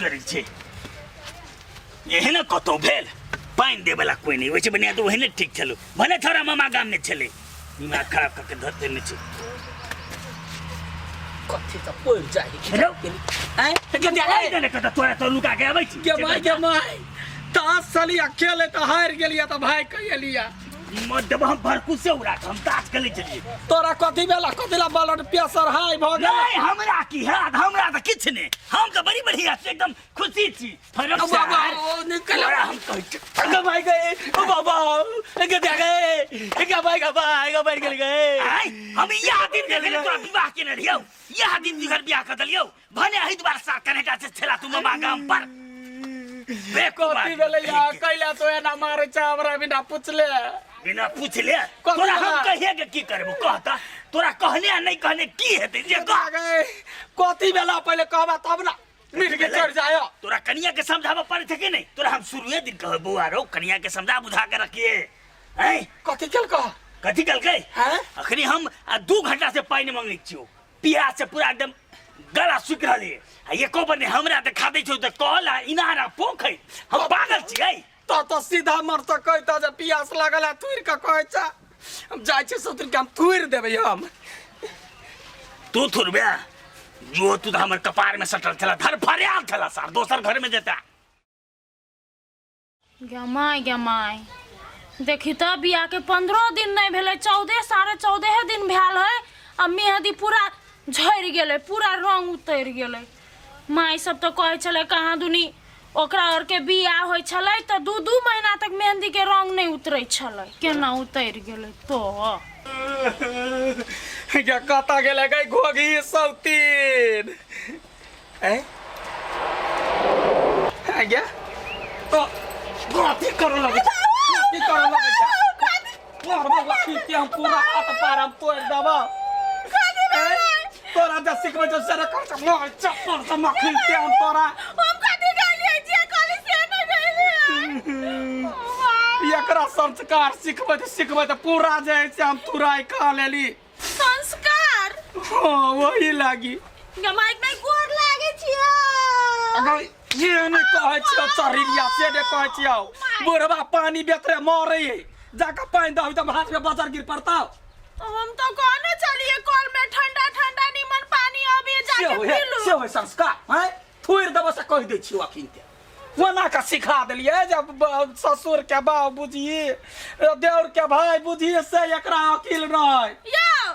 करै छै एहने कतौ भेल पानि देबेला कोइ नहि ओहिसँ बढ़िआँ तऽ ओहने ठीक छलौ भने छोरा मामा गाम नहि छलै दिमाग खराब कऽ के धऽ देने छै कथी तऽ पड़ि जाइ रौ। आँय गंदिया आइ देने कतऽ तोरा तो लुका के आबै छी गे माय गे माय ताश चलिया खेले तऽ हारि गेलिया तऽ भाय कहि एलिया मत देब हम भरकू से उड़ा के हम ताश खेलै छलियै तोरा कथी भेला कथी ला ब्लड प्रेशर हाई भऽ गेल नहि हमरा की हैत हमरा तऽ किछु नहि हम तऽ बड़ी बढ़िया छी एकदम खुशी छी फरक ओ बाबा, सार, ओ निकल। तोरा हम कहै छी गे माय गे ओ बाबा गंदिया गे गे माय गे माय गे मरि गेल गे आँय, हम इएह दिन देखने तोरा विवाह केने रहियौ इएह दिन घर बियाह कऽ देलियौ भने एहि दुआरे सा कनेटा से छेला तू मामा गाम पर बेवकूफ कथी आदमी। भेलै या कैला तो एना मारै छै हमरा बिना पुछले बिना पूछले कथी तोरा हम भेलै? कहिए के की करबो कहता तोरा कहने आ नहीं कहने की हेतै जे कह गे कथी भेला पहिले कहबा तब ना मिट के चढ़ जाय तोरा कनिया के समझाबऽ पड़ै छै कि नहीं तोरा हम शुरुए दिन कहब बौआ रौ कनिया के समझा बुझा के रखिए हैं कथी केल कह कथी कहलकै हैं? अखनी हम 2 घंटा से पानि मंगै छियौ प्यास से पूरा एकदम गला सूखि रहल ये आ एको बेर नहि हमरा देखा दै छौ तऽ कल आ इनार आ पोखरि हम पागल छियै तो तो सीधा मर तो कहता जे पियास लागल है थुरि के कहै छै हम जाइ छी ससुर के हम थुरि देबै हम तू थुरबे जो तू तऽ हमर कपार में सटल छला धर फरियाल छला सार दोसर घर में जेता गे माय गे माय देखी तऽ बियाहके 15 दिन नहि भेलै 14 14.5 दिन भेल है आ मेहदी पूरा झड़ि गेलै पूरा रंग उतरि गेलै माय सब तऽ कहै छलै कहाँ दुनी ओकरा आरके बियाह होइ छलै तऽ 2-2 महीना तक मेहन्दीके रंग नहि उतरै छलै केना उतरि गेलै तो गे कतऽ गेलै गै घोघी सौतीन हैं आ गया तो कथी करऽ लगै छै कथी करऽ लगै छै मारबो लखी के हम पूरा हाथ पार हम तोड़ि देबो हैं? तोरा जे सिखबै छौ से कर छै मार चप्पल से मखी के हम तोरा हम कथी कहलियै जे कहली से नहि कहलियै एकरा संस्कार सिखबै तऽ सिखबै तऽ पूरा जे है से हम तुराइ खा लेली संस्कार हाँ वही लागी माइक में गोर लागे छियो अगर ये नहीं कहै छियौ चढ़िया से नहीं कहै छियौ बुढ़वा पानी बेतरे मरे है जाके पानी दही तऽ हाथ में बजर गिर पड़ता हम तो कहने चलिए कल में ठंडा ठंडा नीमन पानी अभी से जाके होय पी लू से होय संस्कार हैं थोड़ि देबो से कहि दै छियौ अखिन के ओना के सिखा देलियै जब ससुर के बाप बुझिए देवर के भाई बुझिए से एकरा अकिल नहीं यौ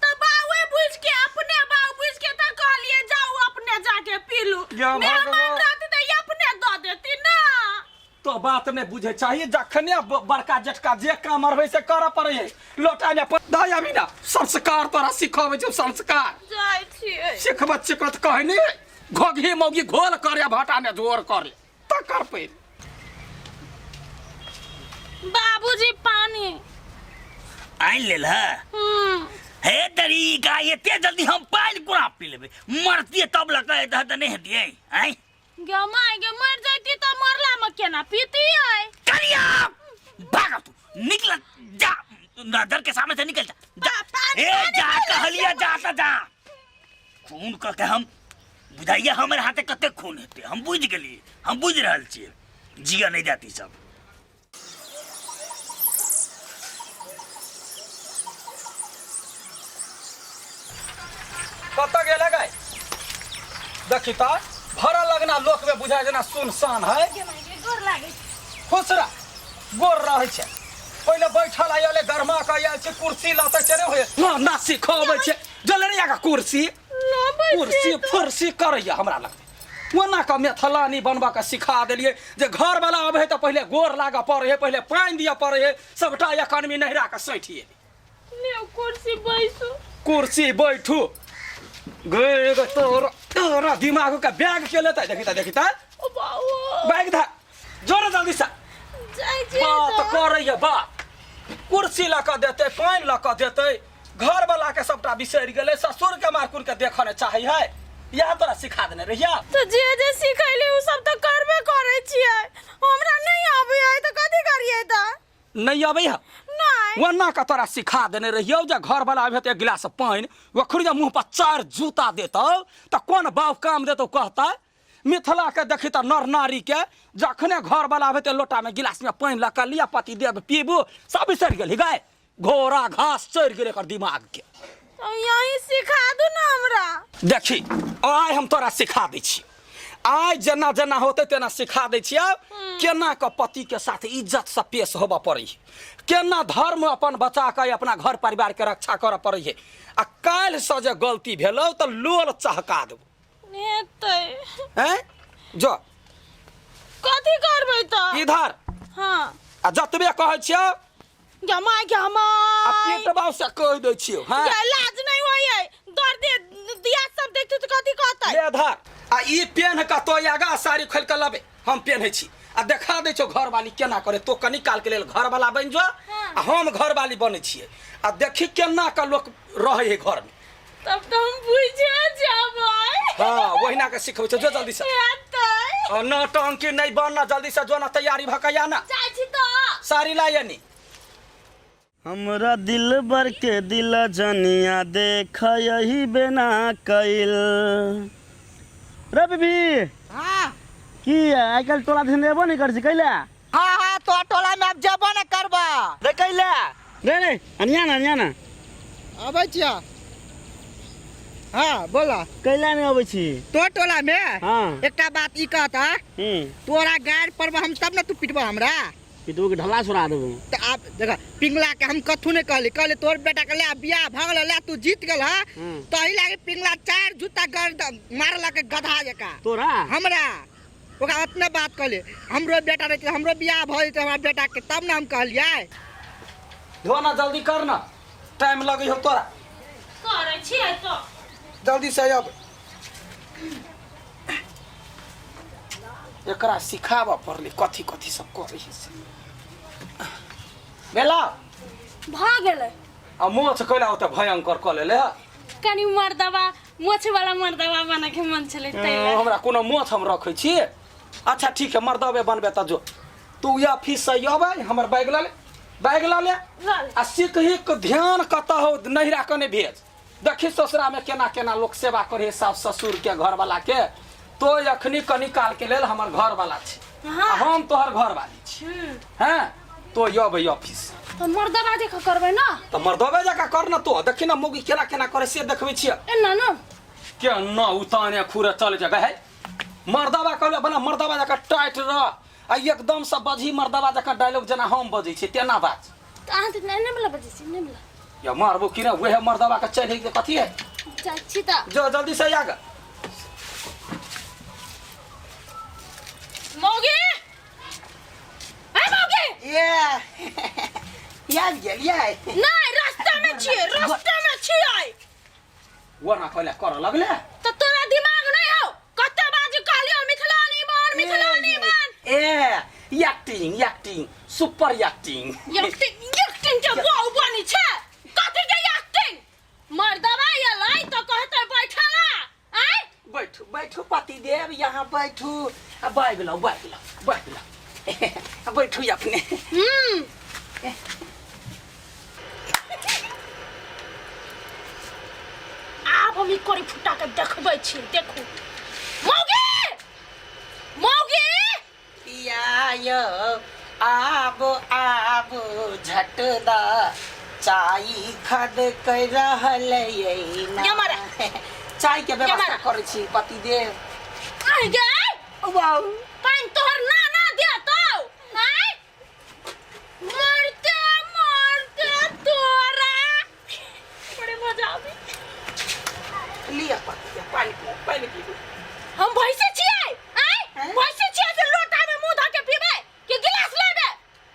तो बावे बुझ के अपने बाव बुझ के तो कहलिए जाओ अपने जाके पी लू या मेहमान भगवान। रहती तो ये अपने दऽ देती ना तो बात नहीं बुझे चाहिए जखने बड़का जेठका जे काम रहै से करऽ पड़ै है लोटा में दही अभी ना संस्कार तोरा सिखबै छौ संस्कार जाइ छियै सिखबत सिखबत कहै नहीं घोघी मौगी घोल करे भाटा में जोर करे तकर पैर बाबूजी पानी आनि लेल है हे दरी का एते जल्दी हम पानि कोना पी लेबै मरतियै तब लऽ कऽ एतऽ तऽ नहि हेतियै आँय गे माय गे मर जैती तऽ मरला में केना पीतियै करिया भाग तू निकल जा नजर के सामने से निकल जा जा पानी- ए पानी जा पी ले कहलिया जा तऽ जा खून कऽ के हम बुझाइए हमर हाथे कते खून हेतै हम बुझि गेलियै हम बुझि रहल छियै जिया नहि जाती सब कतऽ गेल गए देखी तऽ भरल लगना लोक में बुझाय जेना सुनसान है गोर लागे खुश रह गोर रहै छै पहिले बैठल आयल गरमा के आयल छै कुर्सी लतै छै रे होय ना ना सिखबै छै जले रे आगा कुर्सी कुर्सी फुर्सी करैया हमरा लग ओना के मैथिलानी बनबऽ के सिखा देलियै जे घरवाला अबै है तऽ पहिले गोर लागऽ पड़ै है पहिले पानि दिअ पड़ै है सबटा एकानमी नहिरा के सैठि एलै कुर्सी बैसू कुर्सी बैठू गे गे तोरा तोरा दिमाग के बैग के लेतै देखी तऽ देखी तऽ ओ बाबू बैग धा जोरे जल्दी से जाइ छियै बात तऽ। करैया बात कुर्सी लऽ कऽ देतै पानि लऽ कऽ देतै घरवला के सबटा बिसरि गेलै ससुर के मारकुर के देखऽ ने चाहै है इएह तोरा सिखा देने रहिया तऽ जे जे सिखैली उ सब तऽ करबे करै छियै हमरा नहि आबै है तऽ कथी करियै तऽ नहि अबै है नहि ओना के तोरा सिखा देने रहियौ जे घरवला आबि हेतै एक गिलास पानि ओकरे जे मुँह पर चारि जूता देतौ तऽ कोन बाप काम देतौ कहतै मिथिला के देखी तऽ नर नारी के जखने घर वाला आबै तऽ लोटा में गिलास में पानि लऽ कऽ लिअ पति देव पीबू सब बिसरि गेली गाय घोड़ा घास चढ़ि गेल एकर दिमाग के तो यही सिखा दू ना हमरा देखी आइ हम तोरा सिखा दै छी आइ जेना जेना होतै तेना सिखा दै छियै केना कऽ पतिके साथ इज्जतसँ पेश होबऽ पड़ै है केना धर्म अपन बचा कऽ अपना घर परिवारके रक्षा करऽ पड़ै है आ काल्हिसँ जे गलती भेलौ तऽ लोल चहका देबौ हेतै हैं जो कथी करबै तऽ इधर हाँ आ जतबे कहै छियौ गे my गे आ my पेटबाव से कहि दै छियौ हाँ गे लाज नहीं होई है दर्द दिया सब देखते तो कथी कहतै ले धर आ ई पेन के तो आगा साड़ी खोल के लबे हम पेन्है छी आ देखा दै छौ घरवाली केना करे तो कनी काल के लेल घरवाला बनि जो हाँ। आ हम घरवाली बनै छियै आ देखी केना के लोक रहै है घर में तब तो हम बुझे जाबै हाँ ओहिना के सिखबै छौ जो जल्दी से हेतै आ नौटंकी नहीं बनना जल्दी से जो ना तैयारी भऽ के आ ना जाइ छी तऽ साड़ी ला यानी हमरा दिल बर के दिल जनिया देख यही बेना कैल रे बीबी हाँ की आइ काल्हि टोला दिसन एबो नहि करै छी कैला हाँ हाँ तो टोला में अब जेबो न करबा रे कैला रे रे अनिया ना अनिया ना अबै छिया हाँ बोला कैला नहि अबै छी तो टोला में हाँ। एकटा बात ई कहता हूँ तोरा गाड़ पर हम तब न तू पिटबा हमरा पिटबो के ढला छोड़ा देबो तो आप देख पिंगला के हम कथू नहीं कहली कहली तोर बेटा के ले बियाह भऽ गेल ले तू जीत गेल हा तो एही लागे पिंगला चार जूता गड़ मारलक गधा जकाँ तोरा हमरा ओकरा उतना बात कहली हमरो बेटा रहते हमरो बियाह भऽ जेतै हमरा बेटा के तब ने हम कहलियै धो ना जल्दी कर ना टाइम लगै हो तोरा करै छियै तऽ जल्दी से अब एकरा सिखाबऽ पड़लै कथी कथी सब करै है से बेला भऽ गेलै आ मोछ कैला ओते भयंकर कऽ लेले कनि मर्दबा मोछ वाला मर्दबा बने के मन छलै ताहि लए हमरा कोनो मोछ हम रखै छी अच्छा ठीक है मर्दबे बनबे तऽ जो तू या फीस से अबै हमर बैग लऽ ले बैग लऽ ले लऽ ले। आ सिखही के ध्यान कतऽ हो नहिरा कने भेज देखी ससुरा में केना केना लोक सेवा करे सास ससुर के घरवाला के तो अखनी कनी काल के लेल हमर घरवाला छी हाँ। आ हम तोहर घरवाली छी हैं तो अबै ऑफिस तऽ मर्दबा देख करबै ना तऽ मर्दबे जकाँ कर न तो देखी न मौगी केना केना करे से देखबै छियै एना न केना उताने खुरे चल जगह है मर्दबा कहले बना मर्दबा जकाँ टाइट रह आ एकदम से बजही मर्दबा जकाँ डायलॉग जेना हम बजै छियै तेना बाज तऽ अहाँ तऽ एने वाला बजै छी एने वाला या मारबो कि ना वह मर्दबा के चढ़े के कथी है जाइ छी तऽ जो जल्दी से आग मौगी ए मौगी ये याद गेल ये नहीं रास्ता में छियै रास्ता में छियै वो ना कहले कर लगले तऽ तोरा दिमाग नहीं हौ कते बाजी कहलियौ मिथिलानी बन मिथिलानी बन ए acting acting super acting acting acting के बहु बनी छै कथी के एक्टिंग मर्दबा एलै तऽ कहतै बैठला आय बैठू बैठू पति देव यहाँ बैठू आ बैग लाओ बैग लाओ बैग लाओ बैठू अपने हम्म आब हम ई करी फुटा के देखबै छी देखू मौगी मौगी पिया आब आब झटदा चाय खद कर रहल ये मारा। चाय के व्यवस्था मारा। करै छी पतिदेव आइ गे वाह पानि तोहर नाना देतौ आइ मरते मरते तोरा बड़े मजा आबी लिअ पति पानि पी पानि पीबू हम भैंसे छियै आइ भैंसे छियै से लोटा में मुंह धऽ के पीबै कि गिलास लेबै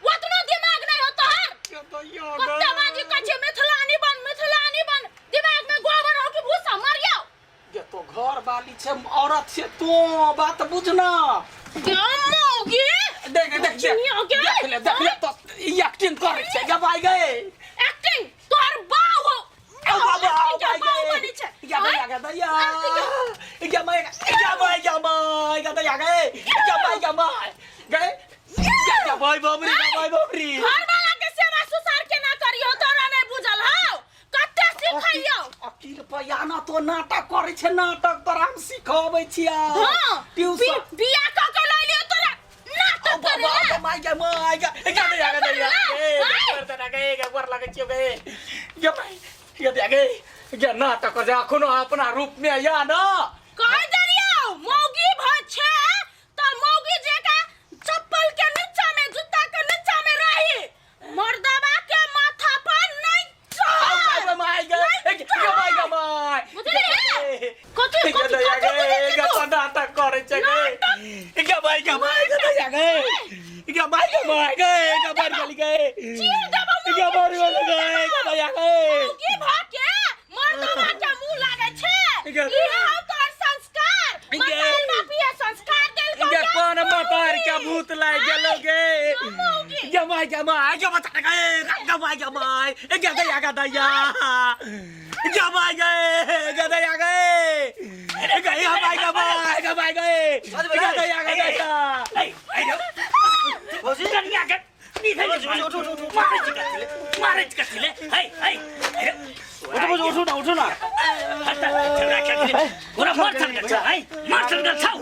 ओतनो दिमाग नहीं हो तोहर कत्ते बाजी कहै छियै मिथिलानी बन मिथिलानी बन दिमाग में गोबर हो कि भूसा मरियौ ये तो घर वाली छे औरत छे तू बात बुझना गे मौगी देख देख देख चिनिया के? देख ले देख ले तो एक्टिंग करे छे गबाई गए एक्टिंग तोहर बाऊ हो आओ बाबा आओ एक्टिंग के भाई बाऊ गए बनी छै या आँय? गया दैया या मैं या मैं या मैं या दैया गए या मैं या मैं गए या या भाई बाबरी या भाई बाबरी घर वाला के सेवा सुसार के ना करियो तोरा नहीं बुझल हौ कते सिखैयौ अकील पयाना तो नाटक करे छे नाटक तोरा हम सिखबै छियै हाँ। ट्यूशन बियाह क के लइलियो तोरा नाटक करे ला my गे my गे ए गे गे गे गे गे गोर लागै छियौ गे गे माय गे गे गे गे नाटक जे अखनो अपना रूप में या न कह देलियो मौगी भ छे त मौगी जेका चप्पल के नीचा में जूता के नीचा में रही मर्दबा के माथा पर नहीं चढ़ my गे गे my गे my बुझलियै कथी कथी कथी बुझै छी तू? नाटक करै छै गे गे my गे my गे गे गे my गे my गे गे मर गेली गे चीर देबो मुँह गे मर गेली गे गे गे मौगी भ के मर्दबा के मुंह लागै छै गे- इहे हौ तोहर संस्कार मतार बाप इहे संस्कार देलकौ गे गे कोन मतार के भूत लागि गेलो गे मौगी। गे my गे my गे बता गे गे my गे my गे गे गे दैया गे my गे गे दैया गे गे my गे my गे my गे गे दैया गे दैया ऐ ऐ भौजी कनिया के नी मारे छी कथी ले मारे छी कथी ले है है उठो भौजी उठो ना उठो ना ओरा मर छल के छौ है मर छल के छौ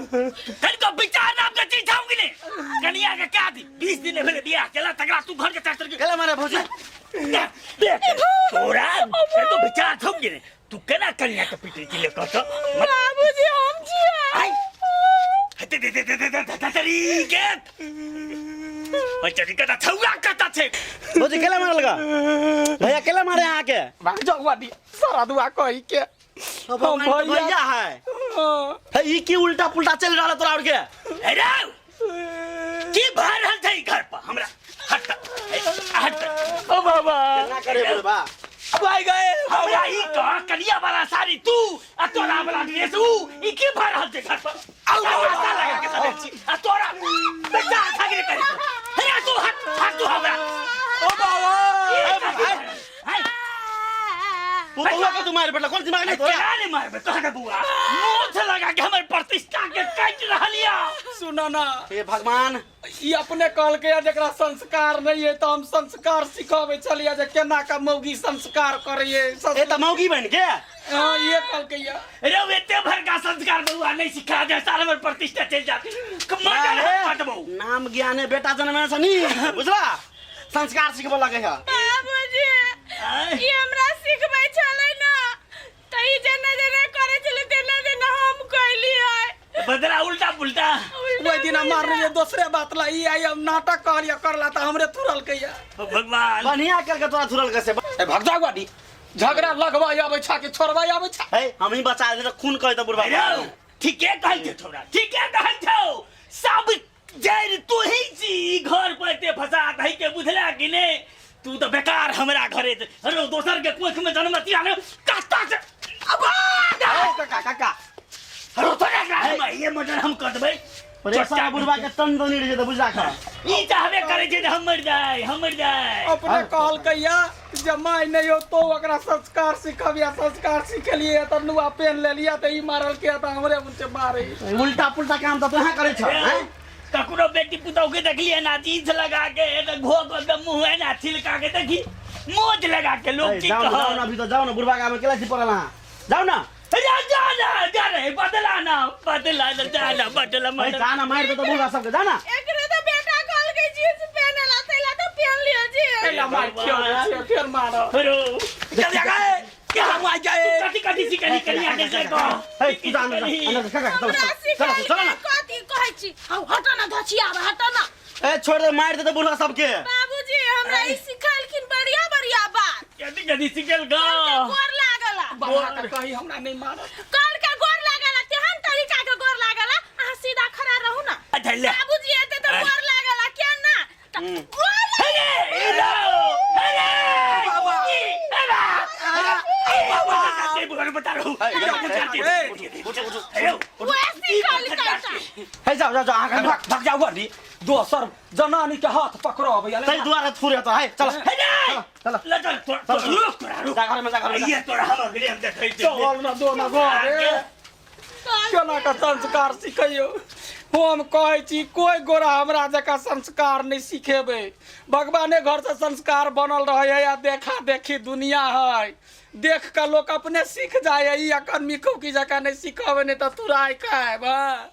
तनिको विचार नाम के चीज छौ कि ने कनिया के क्या दी 20 दिन भेले बियाह केला तकरा तू घर के चाकर के केला मारे भौजी देख तोरा तो विचार छौ कि ने तू केना कनिया के पीटे छी ले कह तो बाबूजी हम छियै आई दे दे दे दे दे दे दे दे के ओइ चरी कता छौआ कता छै भौजी केला मारे लगा भैया केला मारे अहाँ के भाग जाओ वादी सारा दुआ कही के हम भैया है हाँ। हे ई की उल्टा पुल्टा चल रहल है तोरा और के हे रौ की भऽ रहल छै ई घर पर हमरा हट हट ओ बाबा केना करे बोलबा भाई गए हमरा ई कह कनिया वाला साड़ी तू आ तोरा वाला ड्रेस ऊ ई की भऽ रहल छै घर पर आउ आशा लगा के सदै छी आ तोरा बेटा थाकरे करे हे तू हट हट तू हमरा ओ बाबा हाय तू तो हुआ के तू मार बेटा कौन दिमाग नहीं तोरा केना नहि मारबै तोहरा बौआ मोछ लगा के हमर प्रतिष्ठा के काटि रहल या सुना ना हे भगवान ई अपने कहलकै है जेकरा संस्कार नहीं है तो हम संस्कार सिखाबै छलियै जे केना का मौगी संस्कार करैये ए त मौगी बन के हाँ ये कहलकै है रे एते भरका संस्कार बौआ नहीं सिखा दे साल हमर प्रतिष्ठा चलि जात मर्डर हम कटबौ नाम ज्ञाने बेटा जनमे से नी बुझला संस्कार सिखबो लगे है बाबूजी ई हमरा सिखबै छलै ना त ई जेना जेना करै छलै तेना तेना हम कैलियै बदला उल्टा पुल्टा ओहि दिना मारलियै दोसरे बात ला ई आई हम नाटक कहलियै करला तऽ हमरे थुरलकै है भगवान बढ़िया करके तोरा थुरल कैसे ए भग जा गाड़ी झगड़ा लगवा आबै छा कि छोड़वा आबै छा हे हम ही बचा दे खून कह दे बुढ़वा रौ ठीके कहै छौ छोरा ठीके कहै छौ सब जड़ि तू ही छी ई घर पर एते फसा दही के बुझला कि ने तू तऽ बेकार हमरा घरे रौ दोसर के कोख में जन्मतिया ने कत्ता से अब काका काका रौ तोरा एकरा हम ये मर्डर हम कर देबै परेशान बुढ़वा के तन दनी रहे त बुझला खा ई चाहबे करै छै जे हम मरि जाय हम मरि जाय अपने कहलकै या जे माय नहि हो तो ओकरा संस्कार सिखबिया संस्कार सिखेलिए तऽ नुआ पेन लेलिए तऽ ई मारलकै तऽ हमरे उनटे मारे उल्टा पुल्टा काम त तोहे करै छ हैं ककरो बेटी पुतहु के देखलिए ना जींस लगा के तऽ घो घो के मुंह है ना छिलका के देखी मोज लगा के लोग की जाओ ना जाओ ना कह अभी तो जाओ ना बुढ़वा के आवे केला छी पड़ल अहाँ जाओ ना जा जा ना जा रे बदला ना बदला ना जा ना बदला अरे मत जा ना मार दे तो बुढ़वा सबके जा ना एकरे तो बेटा कहलकै जींस पहने ला तैला तो पहन लियो जी एला मार क्यों छियो फेर मारो अरे चल जा गए क्या मार जाए कथी कथी सिकनी कनी आके से कह हे तू जा अंदर जा, अंदर जा, काका, चलो हमरा चलो चलो चलो ना कथी कहै छी हौ हट ना धचिया हट ना ए छोड़ दे मार दे तो बुढ़वा सबके बाबूजी हमरा ई सिखेलखिन बढ़िया बढ़िया बात कथी कथी सिकल गा गोर लागला बाबा के कही हमरा नहीं मारो कल के गोर लागला तेहन तरीका के गोर लागला अहाँ सीधा खड़ा रहू ना अच्छा ले बाबूजी एते तो गोर लागला के ना त गोर अरे इलो अरे बाबा। अरे बाबा के बुढ़वा बता रहा हूं उठो उठो अरे वैसे सिखल कैसा हे जाओ जाओ जाओ अहाँ भाग भाग जाओ अभी दोसर जनानी के हाथ पकड़ो अबै तै दुआरे थुरे तो है चल चल चल ले चल तोरा रुक तोरा रुक जा घर में जा घर में जा। ये तोरा हम अगले हम देखै छी चल ना दो ना घरे केना के संस्कार सिखैयौ हम कहै छी कोइ गोरा हमरा जकाँ संस्कार नहि सिखेबै भगवाने घरसँ संस्कार बनल रहै आ देखा देखी दुनिया है देख कऽ लोक अपने सीख जाइ है ई अखन मिखौकी जकाँ नहि सिखबै नहि तऽ तुराइ खायब हँ।